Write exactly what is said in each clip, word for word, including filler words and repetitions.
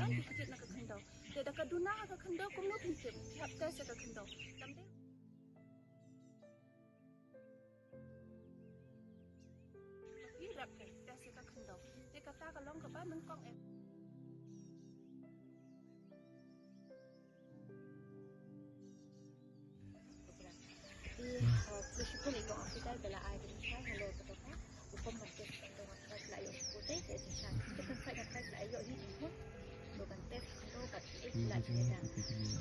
Ki kjit na ka khyndew. Te da ka duna ha ka khyndew kumno phin tip, phi hap test ïa ka khyndew. Tam te Phi rep te, test ïa ka khyndew. Te kata ka long kaba nyngkong eh. Te, uh, phi shipun ïa ka hospital ba la ai ka jingshai, hello, ka doka. U pom ban test ïa ka doka, la ïoh shipun te, te jingshai. Te kan sai ka test la ïoh hi jingshai. Lo ban test khyndew bad ïeit la ïeit da.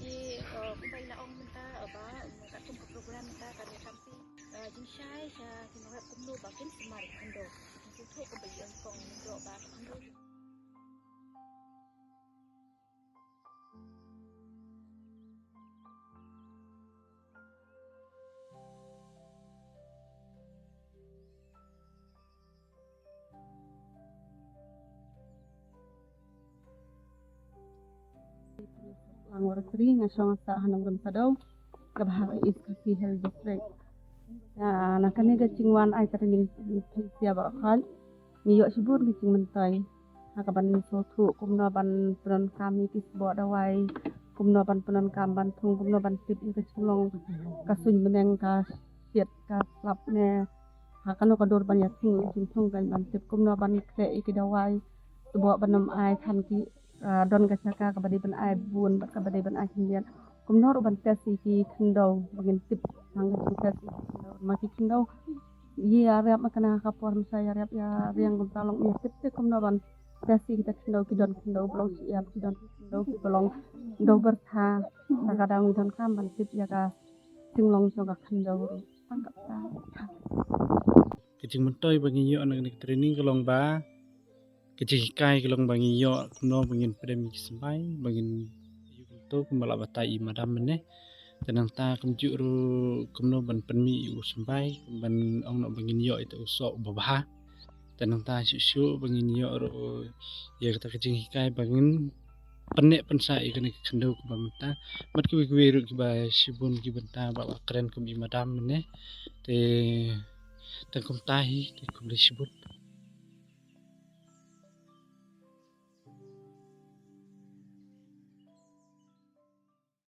Te, uh, kumba i la ong mynta, uh, ba, uh, katkum ka program mynta, ka dei kamti. Uh, jingshai sha ki nongrep kumno ba kin sumar ïa ka khyndew. Ki sngewthuh kumba i ong kong mynta ba ka khyndew. Lang Warsri, nga shong sah ha Nongrim Sadong, ka Bhara East Khasi Hills District. Ya, na kane ka jingwan ai training pynsia ba khal, ngi ïoh shibun ki jingmyntoi. Ha kaban sngewthuh kumno ban pyndonkam ïa ki sboh dawai, kumno ban pyndonkam ban thung, kumno ban tip ïa ka jinglong ka suiñ bneng, ka siat ka slap ne ha kano ka dur ban ïa thung ïa ka jingthung, kan ban tip kumno ban khleh ïa ki dawai, sboh ban ym ai than ki, ah, don ka jaka kaba dei ban ai bun bad kaba dei ban ai khyndiat. Kumno ruh ban test ïa ki khyndew ba ngin tip tang ka jingtest ïa ki khyndew. Ma ki khyndew ïa riap ma kane ka por, mynta ïa riap ïa riang, kumta long ïa tip te kumno ban test ïa kita khyndew, ki don khyndew ba long shyiap, ki don khyndew kiba long dew byrtha. Ta ka daw ngi donkam ban tip ïa ka jinglong jong ka khyndew ruh. Tang kata. Ka jingmyntoi ba ngi ïoh na kane ka training ka long ba, ka jinghikai ka long ba ngi ïoh kumno ba ngin pdem ïa ki symbai, ba ngin ïoh kumto kumba la batai i madam mynne. Te nangta kumjuh ruh kumno ban pynmih ïa u symbai, ban ong noh ba ngin ïoh ïa u soh uba bha. Te nangta shuh shuh ba ngin ïoh ruh ïa kata ka jinghikai ba ngin pynneh pynsah ïa kane ka khyndew kaba mynta. Bad kiwei kiwei ruh kiba shibun ki bynta ba la kren kum i madam mynne. Te tang kumta hi, te khublei shibun.